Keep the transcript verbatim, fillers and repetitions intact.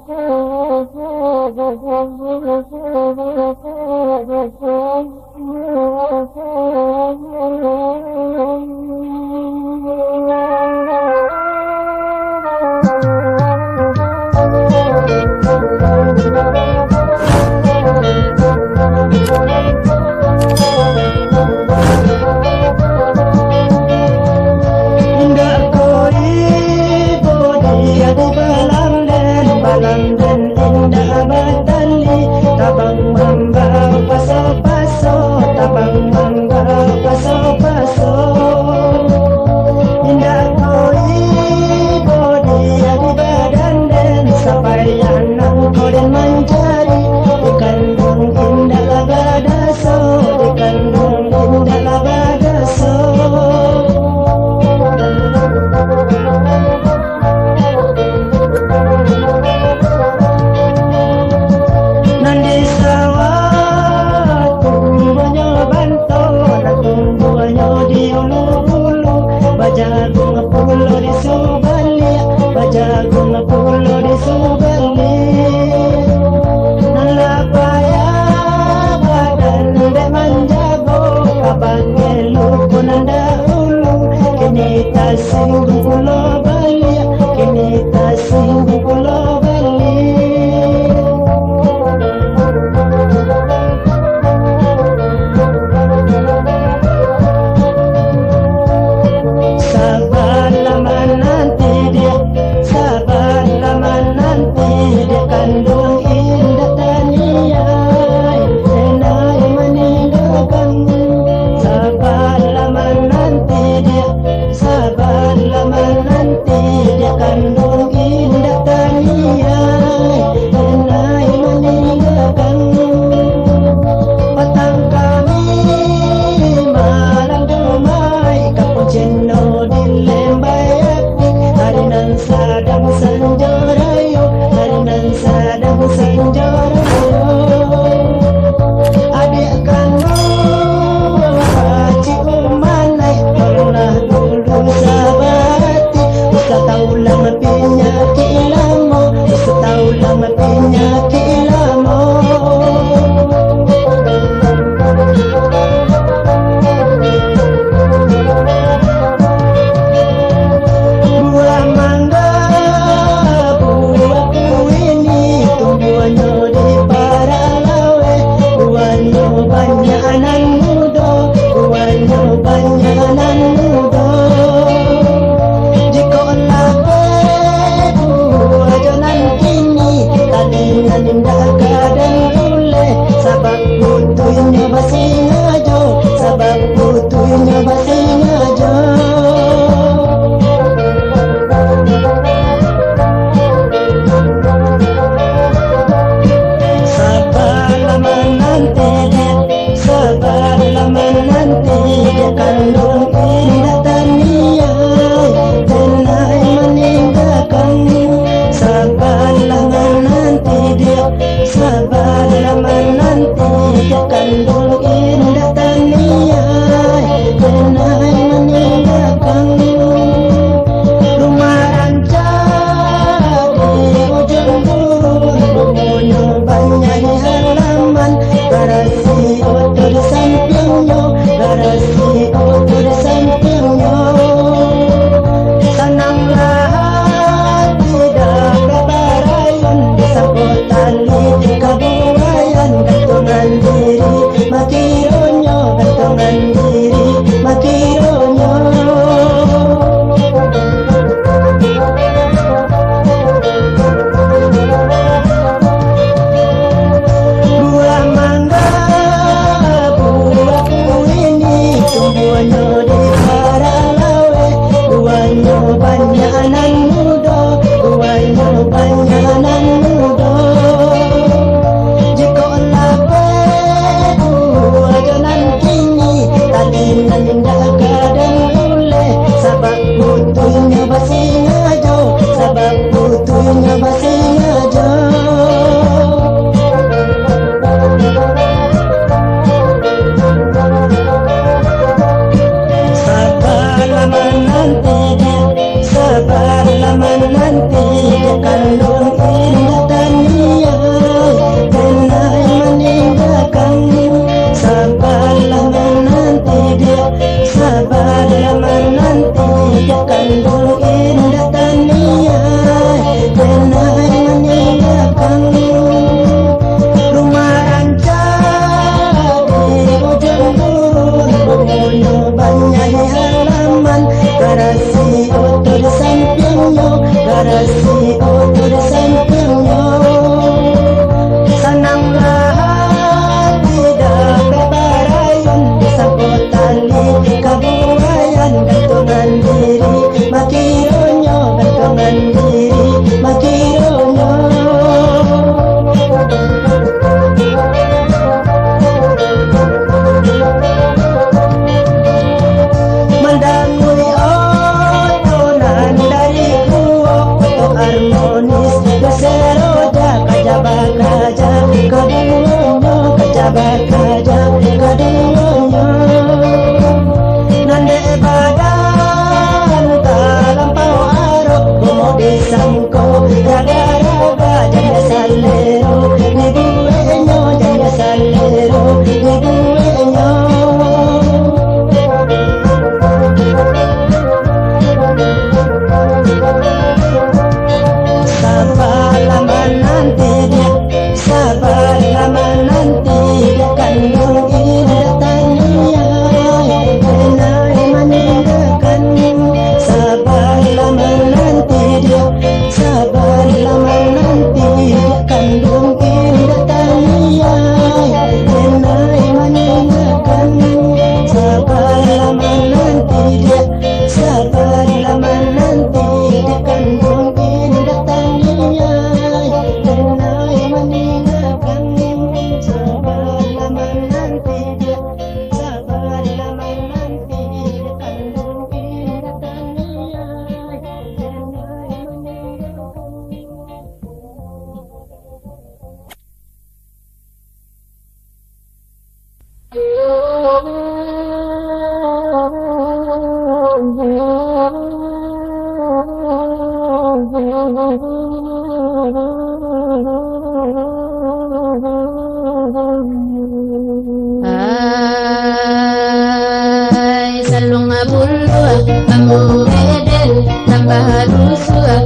Indak ko ibo di adi balanden, balanden indak batali, tabang mambao paso-paso, tabang mambao paso-paso. Indak ko ibo di adi badanden, sapai anak ko den mancari, di kanduang indak badaso, di kanduang indak badaso. Nan di sawah tumbuahnyo banto, nan tumbuahnyo di ulu-ulu, bajaguang pulo di subaliak, bajaguang pulo di subaliak. Nan lah payah badan dek manjago, kabake luko nan dahulu, kini tasingguang pulo baliak, kini tasingguang pulo baliak. Sabalah mananti dek, sabalah mananti dek, kanduang indak taniai, inai maninggakan. Sabalah mananti dek, sabalah mananti dek, kanduang indak taniai, inai maninggakan. Patang kami malam Jumaik, ka Pucino di Lembai Ati, hari nan sadang sanjo rayo, hari nan sadang sanjo rayo. Adiak kanduang Haji Umanaik, pernah dulu sabati, usah taulang panyakik lamo, usah taulang panyakik lamo. Buah mangga, buah kuini, tumbuahnyo di parak laweh, buahnyo banyak nan mudo, buahnyo banyak nan mudo. Jikok lapeh buah jo nan kini, tadi nan Bakaja kaduonyo, nan dek badan talampau arok, komo disangko raga-raga, jan salero dibueknyo, jan salero dibueknyo. Sabarlah mananti dia, sabarlah mananti dia, kanduang indak taniai, denai maninggakan. Sabarlah mananti dia, sabarlah mananti dia, kanduang indak taniai, denai maninggakan. Sabarlah mananti dia, sabarlah mananti dia, kanduang indak taniai, denai maninggakan. Sabarlah mananti dia, sabarlah mananti dia, kanduang indak taniai, denai maninggakan. Ai, saluang buluah, ambo bedel, tambah rusuah,